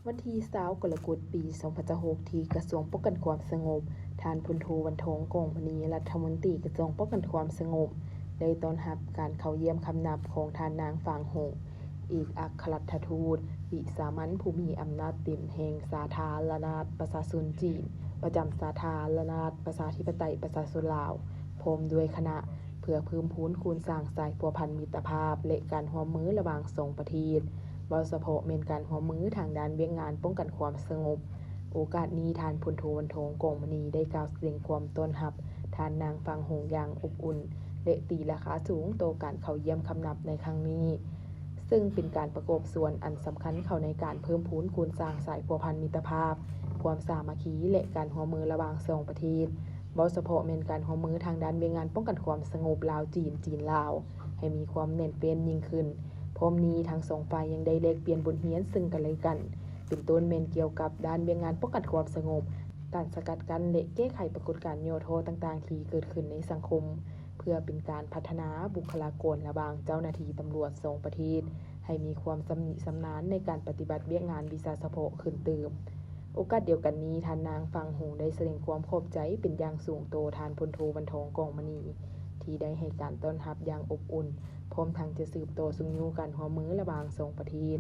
ວັນທີຊາວ ກໍລະກົດ ປີສອງພັນຊາວຫົກ ທີ່ກະຊວງປ້ອງກັນຄວາມສະຫງົບ, ທ່ານ ພົນໂທ ວັນທອງ ກອງມະນີ ລັດຖະມົນຕີກະຊວງປ້ອງກັນຄວາມສະຫງົບ ໄດ້ຕ້ອນຮັບການເຂົ້າຢ້ຽມຄຳນັບຂອງທ່ານນາງ ຟາງຫົງ ເອກອັກຄະລັດຖະທູດວິສາມັນຜູ້ມີອຳນາດເຕັມແຫ່ງສາທາລະນະລັດປະຊາຊົນຈີນ ປະຈຳສາທາລະນະລັດປະຊາທິປະໄຕປະຊາຊົນລາວ ພ້ອມດ້ວຍຄະນະ ເພື່ອເພີ່ມພູນຄູນສ້າງສາຍພົວພັນມິດຕະພາບ ແລະ ການຮ່ວມມືລະຫວ່າງສອງປະເທດ, ເວົ້າສະເພາະແມ່ນການຮ່ວມມືທາງດ້ານວຽກງານປ້ອງກັນຄວາມສະຫງົບ. ໂອກາດນີ້, ທ່ານ ພົນໂທ ວັນທອງ ກອງມະນີ ໄດ້ກ່າວສະແດງຄວາມຕ້ອນຮັບທ່ານນາງ ຟາງຫົງ ຢ່າງອົບອຸ່ນ ແລະ ຕີລາຄາສູງຕໍ່ການເຂົ້າຢ້ຽມຄຳນັບໃນຄັ້ງນີ້, ເຊິ່ງເປັນການປະກອບສ່ວນອັນສຳຄັນເຂົ້າໃນການເພີ່ມພູນຄູນສ້າງສາຍພົວພັນມິດຕະພາບ, ຄວາມສາມັກຄີ ແລະ ການຮ່ວມມືລະຫວ່າງສອງປະເທດ, ເວົ້າສະເພາະແມ່ນການຮ່ວມມືທາງດ້ານວຽກງານປ້ອງກັນຄວາມສະຫງົບລາວ-ຈີນ, ຈີນ-ລາວ ໃຫ້ມີຄວາມແໜ້ນແຟ້ນຍິ່ງຂຶ້ນ. ພ້ອມນີ້, ທັງສອງຝ່າຍຍັງໄດ້ແລກປ່ຽນບົດຮຽນເຊິ່ງກັນແລະກັນ, ເປັນຕົ້ນແມ່ນກ່ຽວກັບດ້ານວຽກງານປ້ອງກັນຄວາມສະຫງົບ, ການສະກັດກັ້ນ ແລະ ແກ້ໄຂປາກົດການຫຍໍ້ທໍ້ຕ່າງໆທີ່ເກີດຂຶ້ນໃນສັງຄົມ, ເພື່ອເປັນການພັດທະນາບຸກຄະລາກອນລະຫວ່າງເຈົ້າໜ້າທີ່ຕຳຫຼວດສອງປະເທດ ໃຫ້ມີຄວາມຊຳນິຊຳນານໃນການປະຕິບັດວຽກງານວິຊາສະເພາະຂຶ້ນຕື່ມ. ໂອກາດດຽວກັນນີ້, ທ່ານນາງ ຟາງຫົງ ໄດ້ສະແດງຄວາມຂອບໃຈເປັນຢ່າງສູງຕໍ່ທ່ານ ພົນໂທ ວັນທອງ ກອງມະນີ ທີ່ໄດ້ໃຫ້ການຕ້ອນຮັບຢ່າງອົບອຸ່ນ, ພ້ອມທັງຈະສືບຕໍ່ຊຸກຍູ້ການຮ່ວມມືລະຫວ່າງສອງປະເທດ,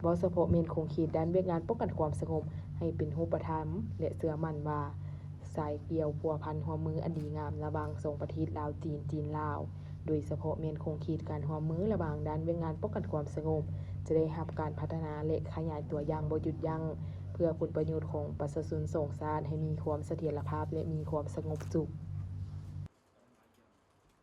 ເວົ້າສະເພາະແມ່ນຂົງເຂດດ້ານວຽກງານປ້ອງກັນຄວາມສະຫງົບໃຫ້ເປັນຮູບປະທຳ ແລະ ເຊື່ອໝັ້ນວ່າ ສາຍກ່ຽວພົວພັນຮ່ວມມືອັນດີງາມລະຫວ່າງສອງປະເທດລາວ-ຈີນ, ຈີນ-ລາວ ໂດຍສະເພາະແມ່ນຂົງເຂດການຮ່ວມມືລະຫວ່າງດ້ານວຽກງານປ້ອງກັນຄວາມສະຫງົບ ຈະໄດ້ຮັບການພັດທະນາ ແລະ ຂະຫຍາຍຕົວຢ່າງບໍ່ຢຸດຢັ້ງ ເພື່ອຜົນປະໂຫຍດຂອງປະຊາຊົນສອງຊາດໃຫ້ມີຄວາມສະຖຽນລະພາບ ແລະ ມີຄວາມສະຫງົບສຸກ.